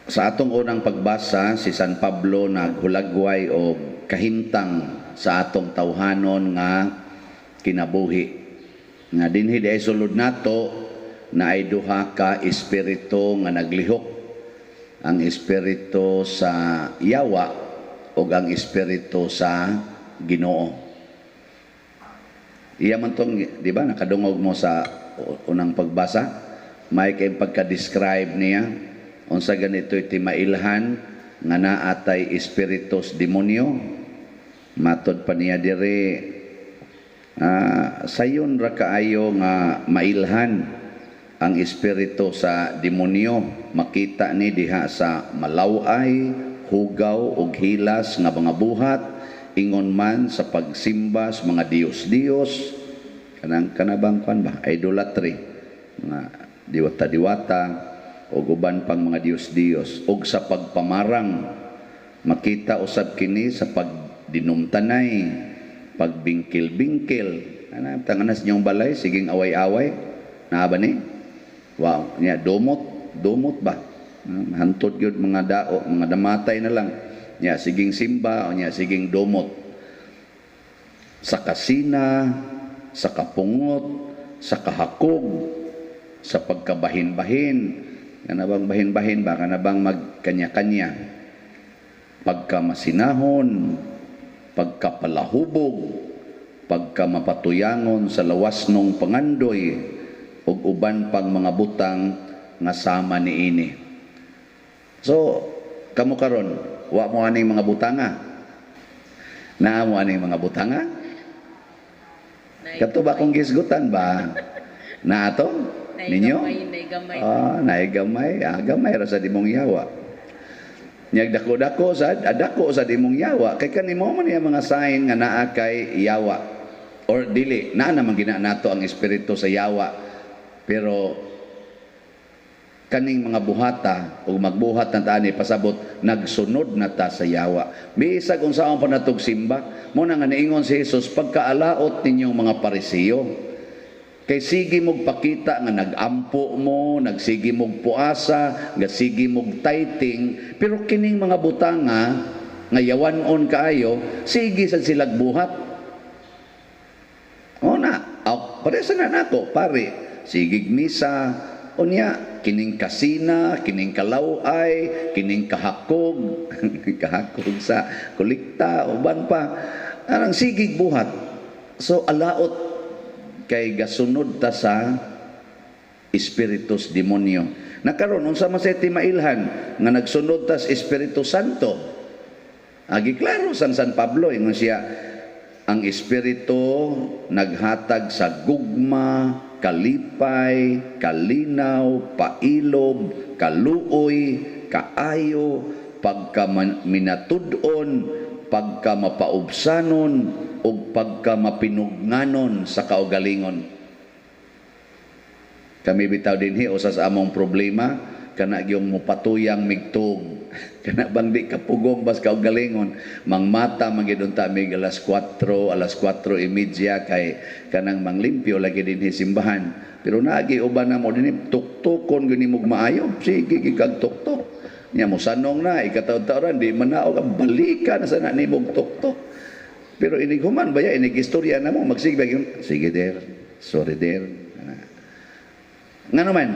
Sa atong unang pagbasa, si San Pablo naghulagway og kahimtang sa atong tawhanon nga kinabuhi. Nga dinhi diay sulod nato na ay duha ka espiritu nga naglihok. Ang espiritu sa yawa ug ang espiritu sa Ginoo. Iya man tong, di ba, nakadungog mo sa unang pagbasa, may kay pagka-describe niya unsa ganito iti mailhan nga naatay espiritus demonyo. Matod pa niya diri, sayon ra kaayo nga mailhan ang espiritu sa demonyo, makita ni diha sa malaway, hugaw ug hilas nga mga buhat, ingon man sa pagsimba sa mga diyos-diyos, kanang kanabang kwan ba, idolatry, mga diwata-diwata ug uban pang mga diyos-diyos, ug sa pagpamarang. Makita usab kini sa pagdinumtanay, pagbingkil-bingkil. Ana tanganas niyong balay siging away-away, naa ba ni? Wow, niya dumot, dumot ba? Hantod gyud mga dao, mga damatay na lang. Nya siging simba o nya siging dumot. Sa kasina, sa kapungot, sa kahakog, sa pagkabahin-bahin. Kana bang bahin-bahin ba? Kana bang magkanya-kanya? Pagkamasinahon, pagkapalahubog, pagkamapatuyangon sa lawas nung pangandoy, ug uban pang mga butang nga sama niini. So, kamo karon, wa mo aning mga butanga? Naa mo aning mga butanga? Kato ba kung gisgutan ba? Naa to? Ninyo? Naigamay, naigamay. Ah, naigamay. Ah, gamay ra sa imong yawa. Nyag dako-dako sad, adako sa imong yawa. Kay kanimo man niya mga sign nga naa kay yawa. Or dili, naa naman gina nato ang espiritu sa yawa. Pero kaning mga buhata ug magbuhat na ta ani, pasabot nagsunod na ta sa yawa. Bisag unsaon pa natog simba, mo na nga niingon si Jesus, "Pagkaalaot ninyong mga Parisiyo. Kay sige mog pakita nga nagampo mo, nagsige mog puasa, nagsige mog tithing, pero kining mga butanga nga yawan-on kaayo, sige sad silag buhat." O na, aw, paresa na nako, pare, sigig misa, unya, kining kasina, kining kalaway, kining kahakog, kahakog sa kolekta, uban pa, arang sigig buhat. So, alaot kay gasunod ta sa espiritus demonyo. Nakaron unsa man sa ti mailhan nga nagsunod ta sa Espiritu Santo? Agi klaro san San Pablo, ingon siya, ang espiritu naghatag sa gugma, kalipay, kalinaw, pailob, kaluoy, kaayo, pagka minatud-on, pagka mapaubsanon, ug pagka mapinugnanon sa kaugalingon. Kami bitaw dinhi, usa sa among problema kana gyung mopatuyang migtug. Kana bang di kapugong bas kaugalingon, mangmata man gyud unta mig alas 4, alas 4:30, kay kanang manglimpyo lagi dinhi simbahan. Pero naagi uban na mo dinhi, tuktukon gyud nimog maayo, sige gikag tuktok. Nya mosanong na ikataon-taoran di man na balika na sa na nimog tuktok. Pero inig human ba ya, inig istorya na mo, magsige ba yun? Sige der, sorry der. Nga naman,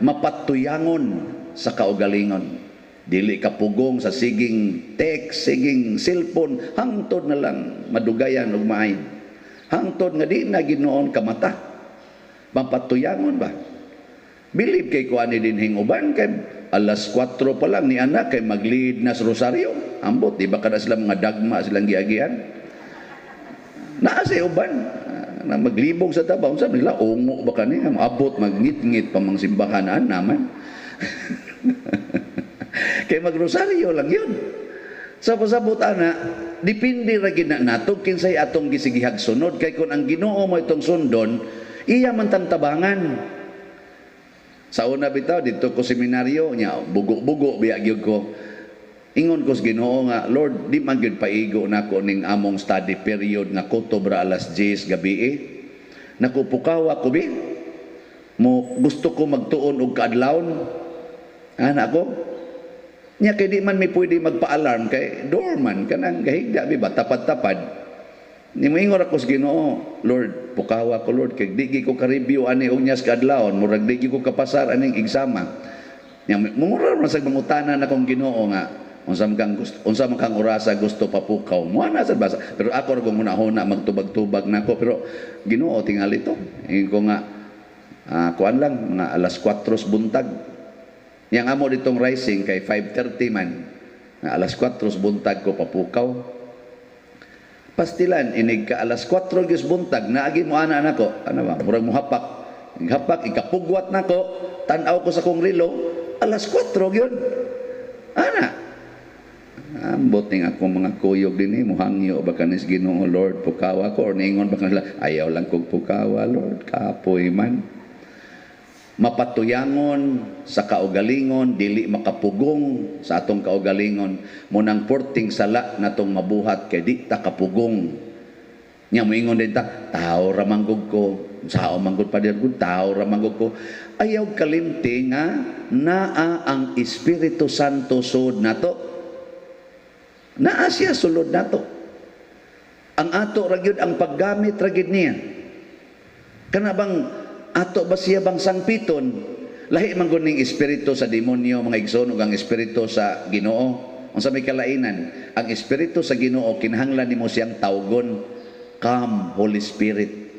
mapatuyangon sa kaugalingon. Dili ka pugong sa siging text, siging cellphone, hangtod na lang madugayan og maayo. Hangtod nga di na ginoon kamata. Mapatuyangon ba? Believe kay kuan ni dinhing uban kay alas 4 pa lang ni anak kay mag-lead na sa rosaryo. Ambot, di ba kada sila mga dagma silang giagian? Naa sa uban na maglibog sa taba, unsa nila ungo ba kani maabot magngit-ngit pa mang simbahan naman. Kay magrosaryo lang yun. Sa pasabot ana, depende ra gid na nato kinsay atong gisigihag sunod, kay kung ang Ginoo mo itong sundon, iya man tang tabangan. Sa una bitaw dito ko seminaryo nya, bugo-bugo biya gyud ko. Ingon ko sa Ginoo nga, "Lord, di man gyud paigo nako ning among study period nga kutob ra alas 10 gabi eh. Naku, pukawa ko bi. Mo gusto ko magtuon og kaadlawon." Ana ko. Nya kay di man mi pwede magpa-alarm kay doorman kanang gahigda mi ba, tapad-tapad. Ni moingon ako sa Ginoo, "Lord, pukawa ko, Lord, kay di ko ka-review ani og nyas kaadlawon, murag di ko kapasar aning eksama." Nya mura man sa mangutana na kong Ginoo nga unsa man kang gusto, unsa man kang orasa gusto papukaw mo na sa basa. Pero ako ra kong hunahuna, magtubag-tubag nako, pero Ginoo tingali to. Ingon ko nga kuan lang mga alas 4 buntag. Yang amo ditong rising kay 5:30 man. Nga alas 4 buntag ko papukaw. Pastilan inig ka alas 4 gyud buntag, naagi mo ana nako. Ano ba? Murag muhapak. Hapak, ikapugwat nako, tan-aw ko sa kong relo, alas 4 gyud. Ana. Ambot ning akong mga kuyog dinhi, muhangyo ba kanis Ginoo, "Lord, pukawa ko," or ningon ba kanila, "Ayaw lang kog pukawa, Lord, kapoy man." Mapatuyangon sa kaugalingon, dili makapugong sa atong kaugalingon, munang porting sala natong mabuhat kay di ta kapugong. Nya moingon din ta, "Tao ra manggug ko, sao manggud pader gud, tao ra manggug ko." Ayaw kalimti nga naa ang Espiritu Santo sud nato. Naa siya sulod nato. Ang ato ra gyud ang paggamit ra gyud niya. Kana bang ato ba siya bang sangpiton? Lahi man gud ning espiritu sa demonyo, mga igsoon, ug ang espiritu sa Ginoo. Unsa may kalainan? Ang espiritu sa Ginoo, kinahanglan nimo siyang tawgon, "Come, Holy Spirit."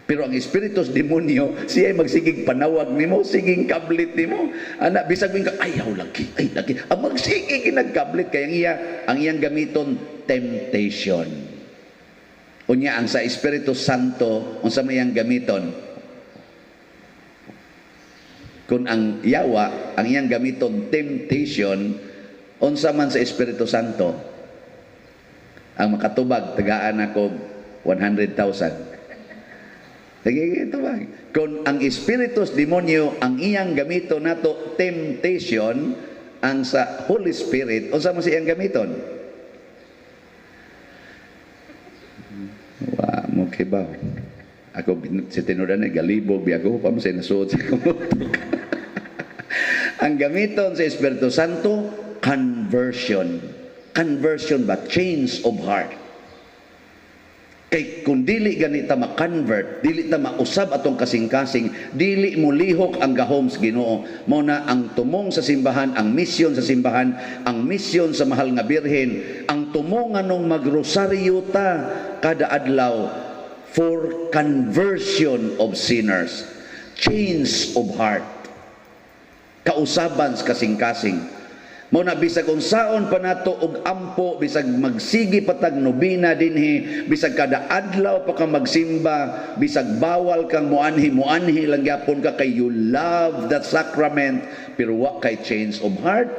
Pero ang espiritu sa demonyo, siya ay magsigig panawag nimo, siging kablit nimo. Ana bisag ka, "Ayaw lagi, ay lagi." Ang magsige kinagkablit kay ang iyang gamiton temptation. Unya ang sa Espiritu Santo, unsa may iyang gamiton? Kung ang yawa, ang iyang gamiton temptation, unsa man sa Espiritu Santo? Ang makatubag, tagaan ako 100,000. Sige, tubag. Kung ang espiritu sa demonyo, ang iyang gamito nato temptation, ang sa Holy Spirit, unsa man siyang gamiton? Wa mo kibaw. Ako si tinudan ni galibog biya ko pa mo sa nasuot sa akong. Ang gamiton sa Espiritu Santo, conversion. Conversion ba? Change of heart. Kay kung dili gani ta ma-convert, dili ta mausab atong kasing-kasing, dili mo lihok ang gahom sa Ginoo. Mao na ang tumong sa simbahan, ang misyon sa simbahan, ang misyon sa mahal nga Birhen, ang tumong anong magrosaryo ta kada adlaw for conversion of sinners, change of heart, kausaban sa kasing-kasing. Mao na bisag unsaon pa nato og ampo, bisag magsigi patag nobina dinhi, bisag kada adlaw pa ka magsimba, bisag bawal kang muanhi, muanhi lang gyapon ka kay you love that sacrament, pero wa kay change of heart.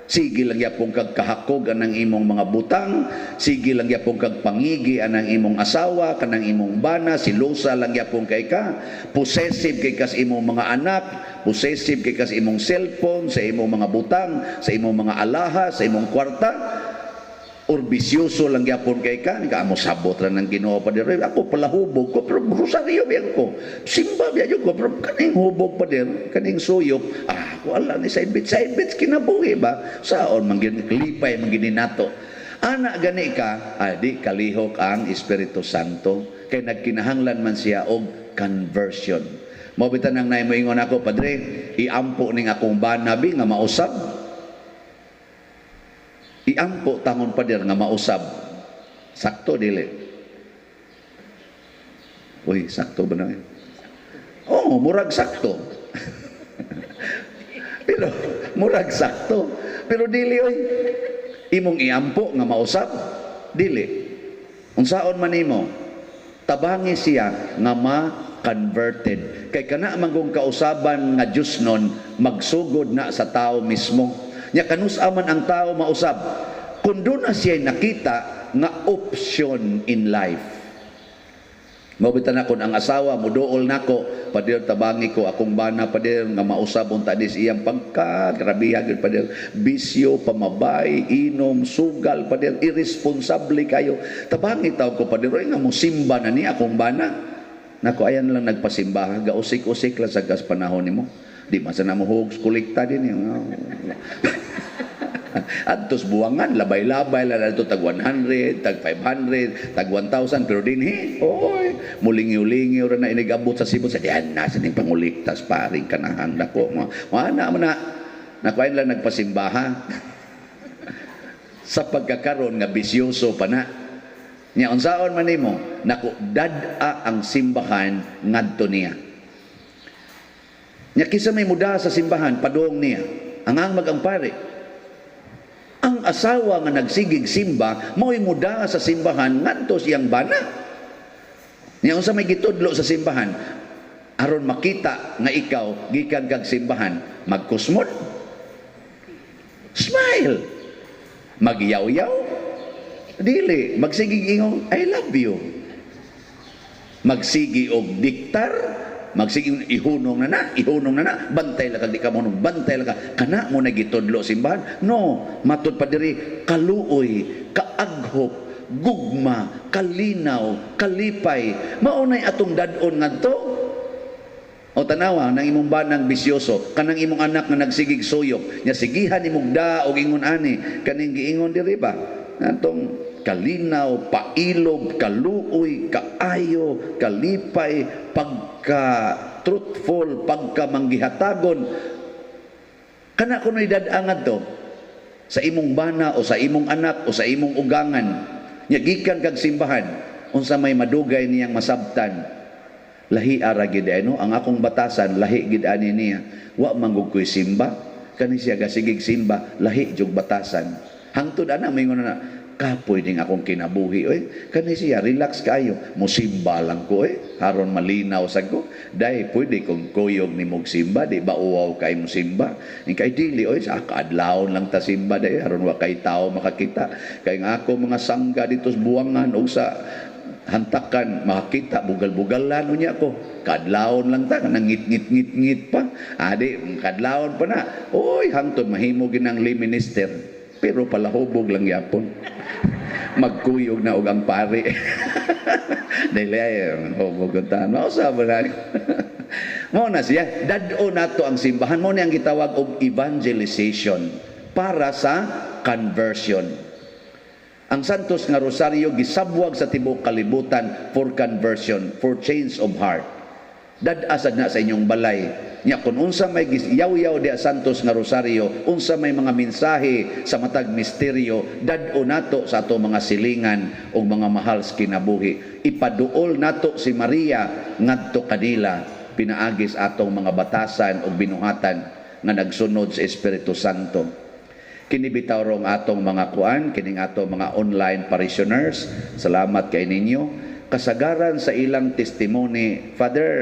Sige lang gyapon kag kahakog anang imong mga butang, sige lang gyapon kag pangigi anang imong asawa, kanang imong bana, silusa lang gyapon kay ka, possessive kay kas imong mga anak, possessive kay kas imong cellphone, sa imong mga butang, sa imong mga alahas, sa imong kwarta, or bisyoso lang gyapon kay ka, ka mo sabot ra ng Ginoo pa dir. Ako pala hubog ko, pero rosaryo biyan ko. Simba biyan ko, pero kaning hubog pa dir, kaning suyop, wala ni side bits, side bits kinabuhi ba? Saon man gyud klipay man gini nato. Ana gani ka, di kalihok ang Espiritu Santo kay nagkinahanglan man siya og conversion. Mao bitan ang naay moingon ako, "Padre, iampo ning akong bana bi nga mausab. Iampo tangon, pader, nga mausab." Sakto dili? Uy, sakto ba na yun? Oo, murag sakto. Pero murag sakto. Pero dili oy. Imong iampo nga mausab, dili. Unsaon man nimo? Tabangi siya nga ma-converted. Kay kana manggong kausaban nga Dios nun magsugod na sa tao mismo. Nya kanus-a man ang tao mausab? Kung doon na siya nakita nga option in life. Mao bitaw na kung ang asawa muduol nako, "Pader, tabangi ko akong bana, pader, nga mausab unta dis iyang pagka grabiha gyud, pader, bisyo, pamabay, inom, sugal, pader, irresponsable kayo. Tabangi taw ko, pader, oy, nga mosimba na ni akong bana." Nako, ayan lang nagpasimba, gausik-usik lang sa gas panahon nimo. Di man sa na mo kolekta din. Adtos Buangan, labay-labay lang adto, tag 100, tag 500, tag 1,000, pero dinhi, oy, mulingiw-lingiw ra na inigabot sa Cebu sa diyan na sa ning panguliktas paring kanahan dako mo. Wala man na nakuha lang nagpasimbaha sa pagkakaron nga bisyoso pa na. Nya unsaon man nimo? Naku, dad-a ang simbahan ngadto niya. Nya kinsa may muda sa simbahan padung niya? Ang ang pare. Ang asawa nga nagsigig simba, mao'y muda sa simbahan ngadto siyang bana. Nya unsa may gitudlo sa simbahan? Aron makita nga ikaw gikan kag simbahan, magkusmod. Smile. Magyaw-yaw. Dili, magsigig ingong "I love you." Magsigi og diktar, magsigi ihunong na na, ihunong na na, bantay lang kag di ka mo, bantay lang ka. Kana mo na gitudlo simbahan? No, matud pa diri kaluoy, kaaghop, gugma, kalinaw, kalipay. Mao nay atong dad-on ngadto. O tanawa nang imong banang bisyoso, kanang imong anak nga nagsigig suyop, nya sigihan imong da og ingon ani, kaning giingon diri ba? Atong kalinaw, pailob, kaluoy, kaayo, kalipay, pagka truthful, pagka manggihatagon. Kana kuno'y dad-a ngadto sa imong bana o sa imong anak o sa imong ugangan. Nya gikan kag simbahan, unsa may madugay niyang masabtan? Lahi ara gid, no? Ang akong batasan lahi gid ani niya. Wa man gud ko'y simba, kani siya gasigig simba, lahi jug batasan. Hangtod ana moingon na, "Kapoy ding akong kinabuhi oy. Kani siya relax kayo, musimba lang ko eh, aron malinaw sad ko." Dai pwede kong kuyog ni mog simba, di ba uwaw kay mo simba? Ning kay dili oy, sa kaadlawon lang ta simba dai, aron wa kay tao makakita. Kay nga ako mga sangga dito sa Buangan og sa Hantakan makakita, bugal-bugalan unya ko. Kadlawon lang ta, nang ngit ngit ngit ngit pa adi, kadlawon pa na oy, hangtod mahimo ginang lay minister, pero palahubog lang yapon, magkuyog na og ang pari. Dili ay hubog ta, mausa ba na mo na siya. Dad-o nato ang simbahan mo, ni ang gitawag og evangelization para sa conversion. Ang Santos nga Rosario gisabwag sa tibuok kalibutan for conversion, for change of heart. Dad-a sad na sa inyong balay. Nya kung unsa may yaw-yaw di Santos nga Rosario, unsa may mga mensahe sa matag misteryo, dad-o nato sa ato mga silingan ug mga mahal sa kinabuhi. Ipaduol nato si Maria ngadto kanila pinaagi sa atong mga batasan ug binuhatan nga nagsunod sa Espiritu Santo. Kini bitaw rong atong mga kuan, kining atong mga online parishioners, salamat kay ninyo. Kasagaran sa ilang testimony, "Father,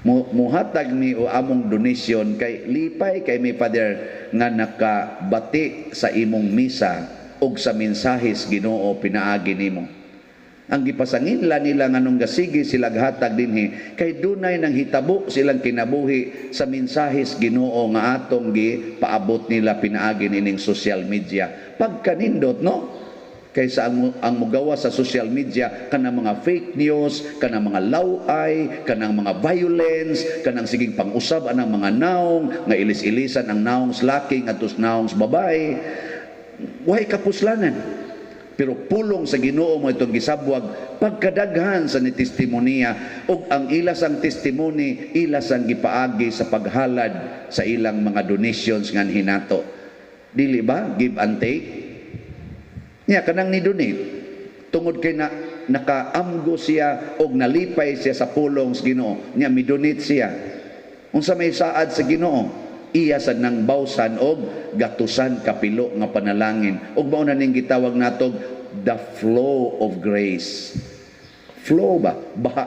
muhatag mi o among donation kay lipay kay mi, Father, nga nakabati sa imong misa ug sa mensahes Ginoo pinaagi nimo." Ang gipasanginla nila nganong gasigi sila hatag dinhi kay dunay nang hitabo silang kinabuhi sa mensahes Ginoo nga atong gi paabot nila pinaagi nining social media. Pagkanindot, no? Kaysa ang mugawa sa social media kanang mga fake news, kanang mga laway, kanang mga violence, kanang siging pang-usab anang mga naong nga ilis-ilisan ang naong sa laki ngadto sa naong sa babae. Way kapuslanan. Pero pulong sa Ginoo mo itong gisabwag, pagkadaghan sa ni testimonya ug ang ilas ang testimony ilas ang gipaagi sa paghalad sa ilang mga donations nga hinato. Dili ba give and take? Nya kanang ni donate tungod kay na nakaamgo siya og nalipay siya sa pulong sa Ginoo, nya mi-donate siya. Unsa may saad sa Ginoo? Iya sad nang bawsan og gatusan kapilo nga panalangin, ug mao na ning gitawag natog the flow of grace. Flow ba, baha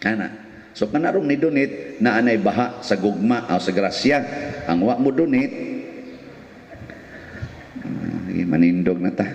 ana. So kanarong ni donate na anay baha sa gugma o sa grasya. Ang wa mo donate, manindog na ta.